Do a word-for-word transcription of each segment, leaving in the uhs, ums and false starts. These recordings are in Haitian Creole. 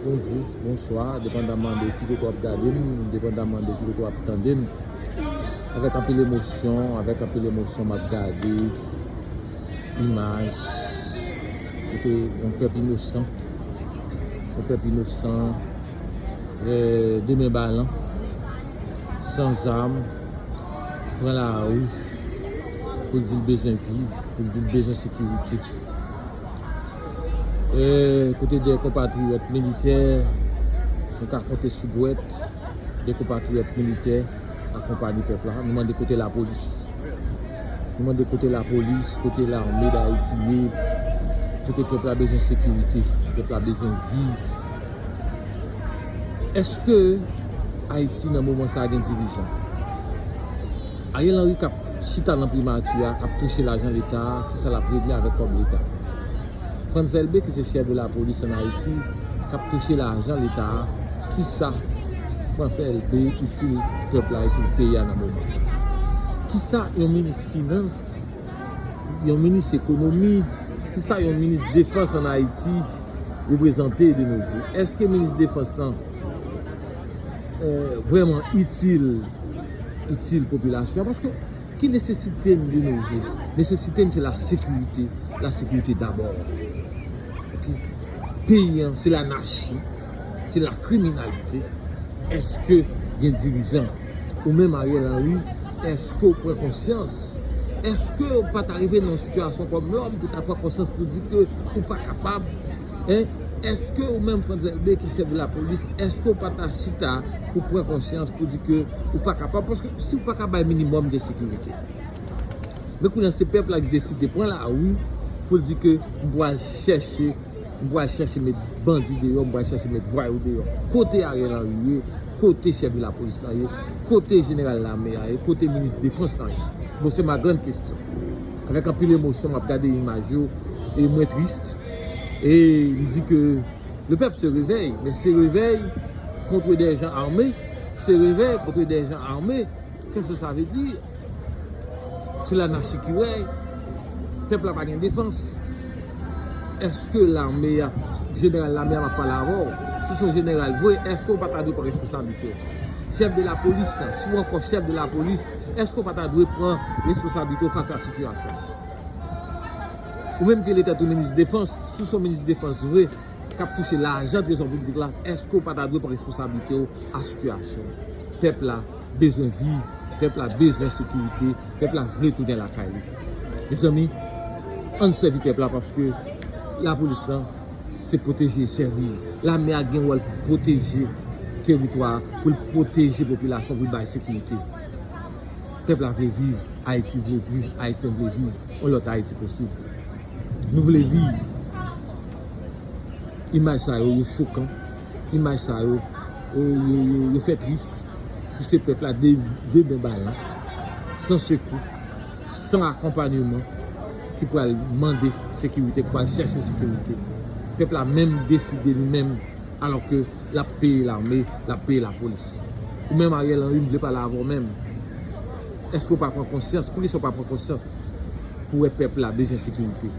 Bonjou, bonswa, depandaman de ki kote w ap gade m, depandaman de ki kote w ap tande m. Avèk anpil emosyon, avèk anpil emosyon m ap gade imaj kote yon pèp inosan, yon pèp inosan, eh, de men balan, san zam, pran lari pou l di l bezwen viv, pou l di l bezwen sekirite. Eh, kote de konpatriyòt militè, nou ka konte sou dwèt, de konpatriyòt militè akonpaye pèp la. Nou mande kote lapolis. Nou mande kote lapolis, kote lame d Ayiti ye, kote pèp la bezwen sekirite, pèp la bezwen viv. Èske Ayiti nan moman sa a gen dirijan? Ariel Henry k ap chita nan primati a, k ap touche lajan Leta a, kisa l ap regle avèk kòb Leta? Frantz Elbé, ki se chèf de lapolis ann Ayiti, k ap touche lajan Leta a, kisa Frantz Elbé itil pèp la, itil peyi a nan moman sa? Kisa yon minis finans, yon minis ekonomi, kisa yon minis defans ann Ayiti reprezante de nos jours? Èske minis defans lan, eh, vrèman itil, itil popilasyon an? Paske ki nesesite n de nos jours? Nesesite n se la sekirite, la sekirite dabò. Ok? Peyi an se lanachi, se lakriminalite. Èske gen dirijan? Ou menm Ariel Henry, èske w pran konsyans? Èske w pa ta rive nan yon sitiyasyon kòm lòm pou ta pran konsyans pou di ke ou pa kapab? Hein? Èske ou menm Frantz Elbé ki chèf de lapolis, èske w pa ta chita pou pran konsyans pou di ke ou pa kapab? Paske si w pa ka bay minimòm de sekirite, men kounye a se pèp la ki deside pran lari pou l di ke m pral chèche, m pral chèche met bandi deyò, m pral chèche met vwayou deyò. Kote Ariel Henry ye? Kote chèf de lapolis lan ye? Kote jeneral lame a ye? Kote minis defans lan ye? Bon, se ma grande question. Avèk anpil emosyon, m ap gade imaj yo, e mwen tris. E m di ke le peuple se réveille, mais se réveille contre des gens armés, se réveille contre des gens armés. Qu'est-ce que ça veut dire? Se lanachi ki rèy. Pèp la pa gen defans. Èske lame a, jeneral lame a m ap pale avè w, si w se yon jeneral vre, èske w pa ta dwe pran responsablite w? Chèf de lapolis la, si w ankò chèf de lapolis, èske w pa ta dwe pran responsablite w fas a sitiyasyon? Ou menm ki rele tèt ou minis defans, si w se yon minis defans vre, k ap touche lajan trezò piblik la, èske w pa ta dwe pran responsablite w a sitiyasyon? Pèp la bezwen viv, pèp la bezwen sekirite, pèp la vle tounen lakay li. Mezanmi, ann sèvi pèp la paske lapolis lan se pwoteje e sèvi. Lame a gen wòl pou pwoteje teritwa a, pou l pwoteje popilasyon, pou l bay sekirite. Pèp la vle viv, Ayiti vle viv, Ayisyen vle viv, yon lòt Ayiti posib. Nou vle viv. Imaj sa yo, yo chokan. Imaj sa yo, yo, yo, yo, yo fè tris pou se pèp la de, de men balan, san sekou, san akonpanyeman, ki pral mande sekirite, ki pral chèche sekirite. Pèp la menm deside li menm, alò ke l ap peye lame, l ap peye lapolis. Ou menm Ariel Henry, m vle pale avè w menm. Èske w pa pran konsyans? Poukisa w pa pran konsyans pou wè pèp la bezwen sekirite?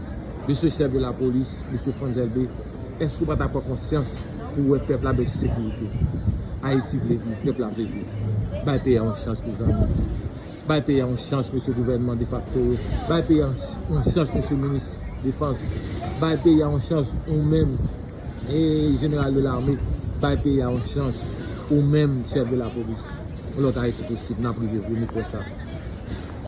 Mesye chèf de lapolis, mesye Frantz Elbé, èske w pa ta pran konsyans pou wè pèp la bezwen sekirite? Ayiti vle viv, pèp la vle viv. Bay peyi a yon chans, mezanmi. Bay peyi a yon chans, mesye gouvènman defakto yo. Bay peyi a yon chans, mesye minis defans. Bay peyi a yon chans, ou menm, e jeneral de lame. Bay peyi a yon chans, ou menm, chèf de lapolis. Yon lòt Ayiti posib, n ap rive vre, nou kwè sa.